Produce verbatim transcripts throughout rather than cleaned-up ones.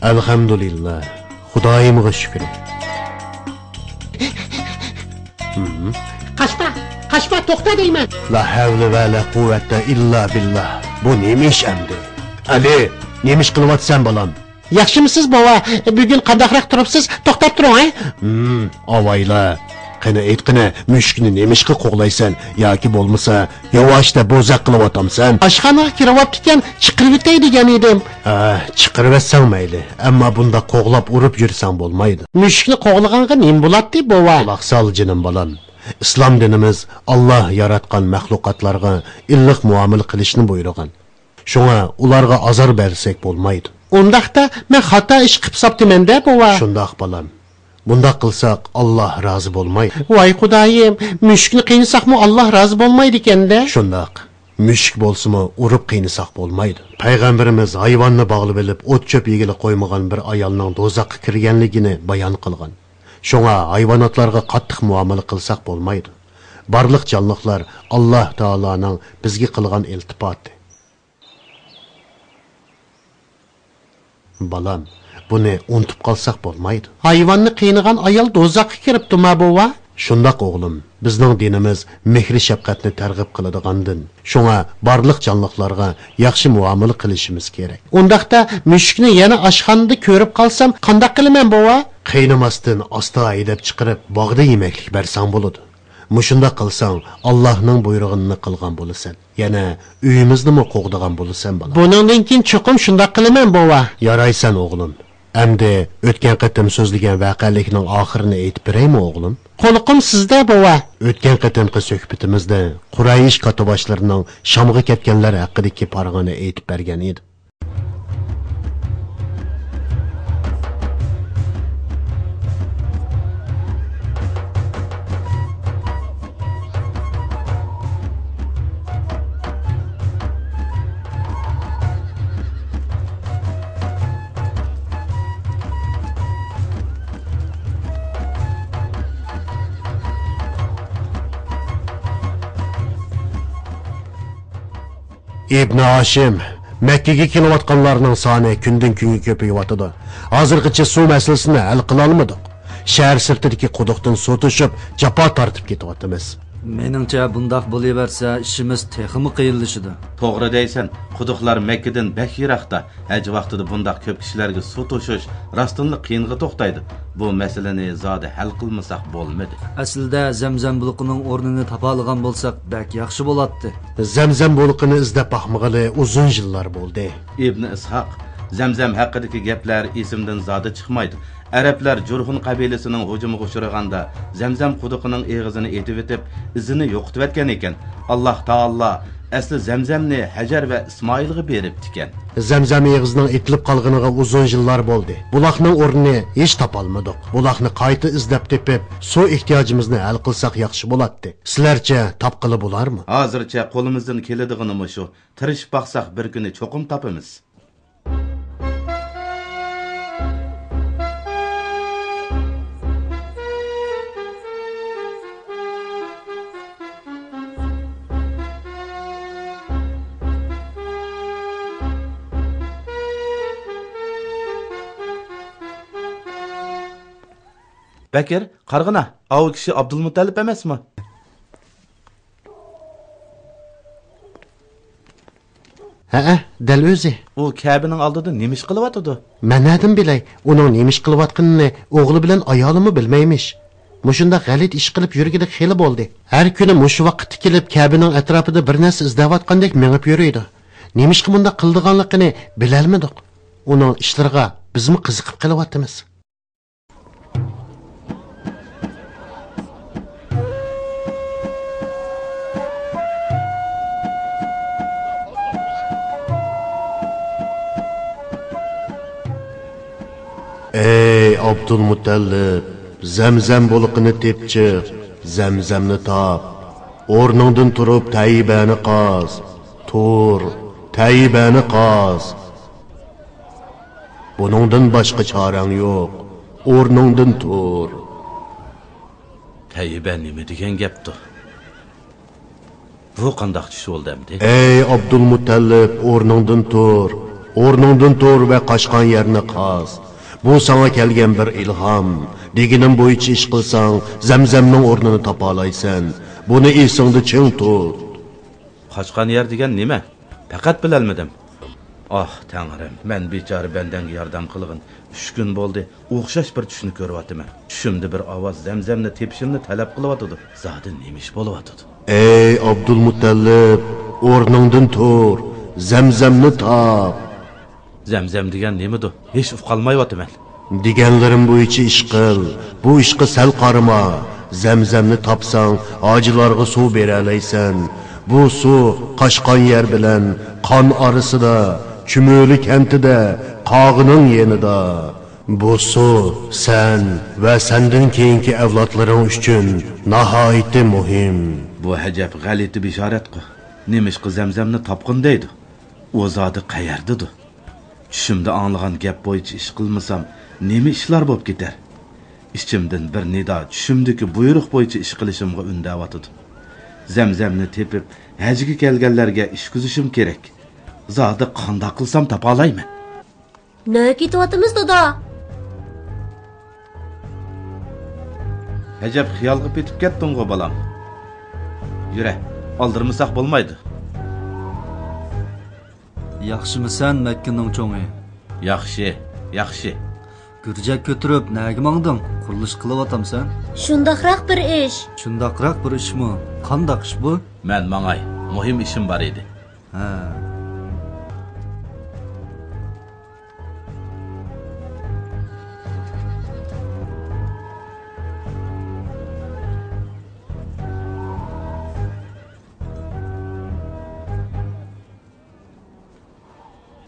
ئەلھەمدۇلىللا، خۇدايىمغا شۈكرى. ھىم. قاچما، قاچما، توختا دەيمەن. لا ھەۋلە ۋە لا قۇۋۋەتە ئىللا بىللا. بۇ نېمە ئىش ئەمدى؟ ئەلى، نېمە ئىش قىلىۋاتىسەن، بالام؟ ياخشىمۇسىز، بوۋا؟ بۈگۈن قانداقراق تۇرۇپسىز؟ توختاپ تۇرۇڭ، ھە؟ ھىم، ئاۋايلا. قېنى، ئېيتقىنە، مۈشۈكنى نېمىشقا قوغلايسەن؟ ياكى بولمىسا، ياۋاشتا بوزەك قىلىۋاتامسەن؟ ئاشخانىغا كىرىۋاپتىكەن، چىقىرىۋېتەي دېگەن ئىدىم. ھە، چىقىرىۋەتسەڭ مەيلى، ئەمما بۇنداق قوغلاپ ئۇرۇپ يۈرسەڭ بولمايدۇ. مۈشۈكنى قوغلىغانغا نېمە بولاتتى، بوۋا؟ قۇلاق سال، جېنىم بالام. ئىسلام دىنىمىز ئاللا ياراتقان مەخلۇقاتلارغا ئىللىق مۇئامىلە قىلىشنى بۇيرۇغان. شۇڭا ئۇلارغا ئازار بەرسەك بولمايدۇ. ئۇنداقتا مەن خاتا ئىش قىپ ساپتىمەن-دە، بوۋا. شۇنداق، بالام. بۇنداق قىلساق، ئاللا رازى بولمايدۇ. ۋاي خۇدايىم، مۈشۈكنى قىينىساقمۇ ئاللا رازى بولمايدىكەن-دە. شۇنداق. مۈشۈك بولسىمۇ ئۇرۇپ قىينىساق بولمايدۇ. پەيغەمبىرىمىز ھايۋاننى باغلىۋېلىپ ئوت-چۆپ يېگىلى قويمىغان بىر ئايالنىڭ دوزاخقا كىرگەنلىكىنى بايان قىلغان. شۇڭا ھايۋاناتلارغا قاتتىق مۇئامىلە قىلساق بولمايدۇ. بارلىق جانلىقلار ئاللا تائالانىڭ بىزگە قىلغان ئىلتىپاتى. بالام، بۇنى ئۇنتۇپ قالساق بولمايدۇ. ھايۋاننى قىينىغان ئايال دوزاخقا كىرىپتۇما، بوۋا؟ شۇنداق، ئوغلۇم. بىزنىڭ دىنىمىز مېھرى-شەپقەتنى تەرغىب قىلىدىغان دىن. شۇڭا بارلىق جانلىقلارغا ياخشى مۇئامىلە قىلىشىمىز كېرەك. ئۇنداقتا مۈشۈكنى يەنە ئاشخانىدا كۆرۈپ قالسام قانداق قىلىمەن، بوۋا؟ قىينىماستىن ئاستا ھەيدەپ چىقىرىپ باغدا يېمەكلىك بەرسەڭ بولىدۇ. مۇشۇنداق قىلساڭ، ئاللاھنىڭ بۇيرۇغىنىنى قىلغان بولىسەن. يەنە ئۆيىمىزنىمۇ قوغدىغان بولىسەن، بالام. بۇنىڭدىن كېيىن چوقۇم شۇنداق قىلىمەن، بوۋا. يارايسەن، ئوغلۇم. ئەمدى ئۆتكەن قېتىم سۆزلىگەن ۋەقەلىكنىڭ ئاخىرىنى ئېيتىپ بېرەيمۇ، ئوغلۇم؟ قۇلىقىم سىزدە، بوۋا. ئۆتكەن قېتىمقى سۆھبىتىمىزدە قۇرەيش كاتتىباشلىرىنىڭ شامغا كەتكەنلەر ھەققىدىكى پارىڭىنى ئېيتىپ بەرگەن ئىدىم. ئىبنى ھاشىم، مەككىگە كېلىۋاتقانلارنىڭ سانى كۈندىن-كۈنگە كۆپىيىۋاتىدۇ. ھازىرغىچە سۇ مەسىلىسىنى ھەل قىلالمىدۇق. شەھەر سىرتىدىكى قۇدۇقتىن سۇ توشۇپ، جاپا تارتىپ كېتىۋاتىمىز. مېنىڭچە، بۇنداق بولۇۋەرسە، ئىشىمىز تېخىمۇ قىيىنلىشىدۇ. توغرا دەيسەن، قۇدۇقلار مەككىدىن بەك يىراقتا. ھەج ۋاقتىدا بۇنداق كۆپ كىشىلەرگە سۇ توشۇش راستتىنلا قىيىنغا توختايدۇ. بۇ مەسىلىنى زادى ھەل قىلمىساق بولمىدى. ئەسلىدە زەمزەم بۇلىقىنىڭ ئورنىنى تاپالىغان بولساق بەك ياخشى بولاتتى. زەمزەم بۇلىقىنى ئىزدەپ باقمىغىلى ئۇزۇن يىللار بولدى. ئىبنى ئىسھاق، زەمزەم ھەققىدىكى گەپلەر ئېسىمدىن زادى چىقمايدۇ. ئەرەبلەر جۇرھۇن قەبىلىسىنىڭ ھۇجۇمىغا ئۇچرىغاندا، زەمزەم قۇدۇقىنىڭ ئېغىزىنى ئېتىۋېتىپ، ئىزىنى يوقىتىۋەتكەن ئىكەن. ئاللاھ تائالا ئەسلى زەمزەمنى ھەجەر ۋە ئىسمائىلغا بېرىپتىكەن. زەمزەم ئېغىزىنىڭ ئېتىلىپ قالغىنىغا ئۇزۇن يىللار بولدى. بۇلاقنىڭ ئورنىنى ھېچ تاپالمىدۇق. بۇلاقنى قايتا ئىزدەپ تېپىپ، سۇ ئېھتىياجىمىزنى ھەل قىلساق ياخشى بولاتتى. سىلەرچە، تاپقىلى بولارمۇ؟ ھازىرچە قولىمىزدىن كېلىدىغىنىمۇ شۇ. تىرىشىپ باقساق، بىر كۈنى چوقۇم تاپىمىز. بەكىر، قارىغىنا، ئاۋۇ كىشى ئابدۇلمۇتەللىپ ئەمەسمۇ؟ ھەئە، دەل ئۆزى. ئۇ كەبىنىڭ ئالدىدا نېمە ئىش قىلىۋاتىدۇ؟ مەن نەدىن بىلەي، ئۇنىڭ نېمە ئىش قىلىۋاتقىنىنى ئوغلى بىلەن ئايالىمۇ بىلمەيمىش. مۇشۇنداق غەلىتە ئىش قىلىپ يۈرگىلى خېلى بولدى. ھەر كۈنى مۇشۇ ۋاقىتتا كېلىپ، كەبىنىڭ ئەتراپىدا بىر نەرسە ئىزدەۋاتقاندەك مېڭىپ يۈرىدۇ. نېمىشقا مۇنداق قىلىدىغانلىقىنى بىلەلمىدۇق. ئۇنىڭ ئىشلىرىغا بىزمۇ قىزىقىپ قېلىۋاتىمىز. ئەي ئابدۇلمۇتەللىپ، زەمزەم بۇلىقىنى تېپىپ چىق، زەمزەمنى تاپ. ئورنۇڭدىن تۇرۇپ تەيبەنى قاز. تۇر، تەيبەنى قاز. بۇنىڭدىن باشقا چارەڭ يوق. ئورنۇڭدىن تۇر. تەيبە نېمە دېگەن گەپتۇ؟ بۇ قانداق چۈش بولدى ئەمدى؟ ئەي ئابدۇلمۇتەللىپ، ئورنۇڭدىن تۇر. ئورنۇڭدىن تۇر ۋە قاچقان يەرنى قاز. بۇ ساڭا كەلگەن بىر ئىلھام. دېگىنىم بويىچە ئىش قىلساڭ، زەمزەمنىڭ ئورنىنى تاپالايسەن. بۇنى ئېسىڭدە چىڭ تۇت. قاچقان يەر دېگەن نېمە؟ پەقەت بىلەلمىدىم. ئاھ، تەڭرىم، مەن بىچارە بەندەڭگە ياردەم قىلغىن ئۈچ كۈن بولدى، ئوخشاش بىر چۈشنى كۆرۈۋاتىمەن. چۈشۈمدە بىر ئاۋاز زەمزەمنى تېپىشىمنى تەلەپ قىلىۋاتىدۇ. زادى نېمە ئىش بولۇۋاتىدۇ؟ ئەي ئابدۇلمۇتەللىپ، ئورنۇڭدىن تۇر، زەمزەمنى تاپ. زەمزەم دېگەن نېمىدۇ؟ ھېچ ئۇقالمايۋاتىمەن. دېگەنلىرىم بويىچە ئىش قىل. بۇ ئىشقا سەل قارىما. زەمزەمنى تاپساڭ، ھاجىلارغا سۇ بېرەلەيسەن. بۇ سۇ قاچقان يەر بىلەن قان ئارىسىدا، چۈمۈلە كەنتىدە، قاغىنىڭ يېنىدا. بۇ سۇ سەن ۋە سەندىن كېيىنكى ئەۋلادلىرىڭ ئۈچۈن ناھايىتى مۇھىم. بۇ ئەجەب غەلىتە بېشارەتقۇ. نېمىشقا زەمزەمنى تاپقىن دەيدۇ؟ ئۇ زادى قەيەردىدۇ؟ چۈشۈمدە ئاڭلىغان گەپ بويىچە ئىش قىلمىسام، نېمە ئىشلار بولۇپ كېتەر؟ ئىچىمدىن بىر نىدا چۈشۈمدىكى بۇيرۇق بويىچە ئىش قىلىشىمغا ئۈندەۋاتىدۇ. زەمزەمنى تېپىپ، ھەجگە كەلگەنلەرگە ئىچكۈزۈشۈم كېرەك. زادى قانداق قىلسام تاپالايمەن؟ نەگە كېتىۋاتىمىز، دادا؟ ئەجەب خىيالغا پېتىپ كەتتىڭغۇ، بالام. يۈرە، ئالدىرىمىساق بولمايدۇ. ياخشىمىسەن، مەككىنىڭ چوڭى؟ ياخشى، ياخشى. گۈرجەك كۆتۈرۈپ نەگە ماڭدىڭ؟ قۇرۇلۇش قىلىۋاتامسەن؟ شۇنداقراق بىر ئىش. شۇنداقراق بىر ئىشمۇ؟ قانداق ئىش بۇ؟ مەن ماڭاي، مۇھىم ئىشىم بار ئىدى. ھە.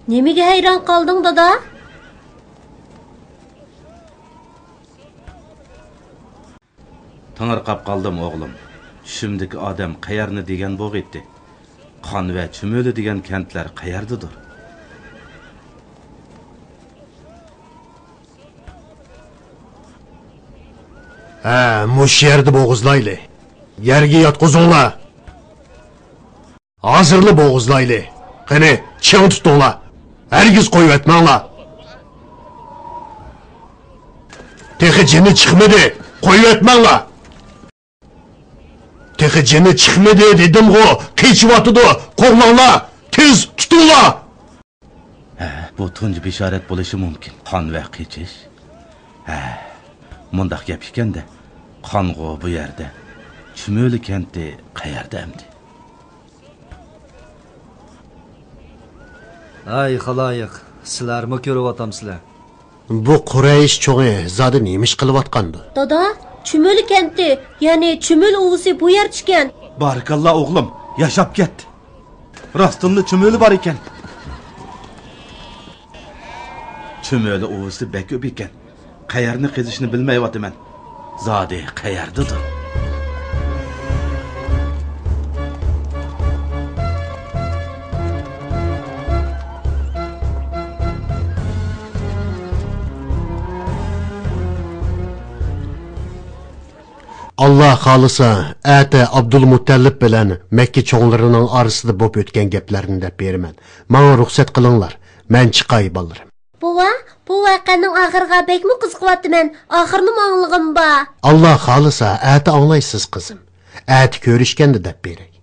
نېمىگە ھەيران قالدىڭ، دادا؟ تېڭىرقاپ قالدىم، ئوغلۇم. چۈشۈمدىكى ئادەم قەيەرنى دېگەن بوغىيتتى. قان ۋە چۈمۈلە دېگەن كەنتلەر قەيەردىدۇر؟ ھە، مۇشۇ يەردە بوغۇزلايلى. يەرگە ياتقۇزۇڭلار. ھازىرلا بوغۇزلايلى. قېنى، چىڭ تۇتۇڭلار. ھەرگىز قويۇۋەتمەڭلار. تېخى جېنى چىقمىدى. قويۇۋەتمەڭلار. تېخى جېنى چىقمىدى دېدىمغۇ. قېچىۋاتىدۇ. قوغلاڭلار. تېز تۇتۇڭلار. ھە، بۇ تۇنجى بېشارەت بولۇشى مۇمكىن. قان ۋە قېچىش. ھە، مۇنداق گەپ ئىكەندە. قانغۇ بۇ يەردە. چۈمۈلە كەنتى قەيەردە ئەمدى؟ ھەي، خالايىق، سىلەرمۇ كۆرۈۋاتامسىلەر؟ بۇ قۇرەيش چوڭى زادى نېمە ئىش قىلىۋاتقاندۇ؟ دادا، چۈمۈلە كەنتى، يەنى چۈمۈلە ئۇۋىسى بۇ يەردىكەن. بارىكاللا ئوغلۇم، ياشاپ كەت. راستتىنلا چۈمۈلە بار ئىكەن. چۈمۈلە ئۇۋىسى بەك كۆپ ئىكەن. قەيەرنى قېزىشنى بىلمەيۋاتىمەن. زادى قەيەردىدۇر؟ ئاللا خالىسا، ئەتە ئابدۇلمۇتەللىپ بىلەن مەككە چوڭلىرىنىڭ ئارىسىدا بوپ ئۆتكەن گەپلەرنى دەپ بېرىمەن. ماڭا رۇخسەت قىلىڭلار، مەن چىقاي، بالىلىرىم. بوۋا، بۇ ۋەقەنىڭ ئاخىرىغا بەكمۇ قىزىقىۋاتىمەن. ئاخىرىنىمۇ ئاڭلىغۇم بار. ئاللا خالىسا، ئەتە ئاڭلايسىز، قىزىم. ئەتە كۆرۈشكەندە دەپ بېرەي.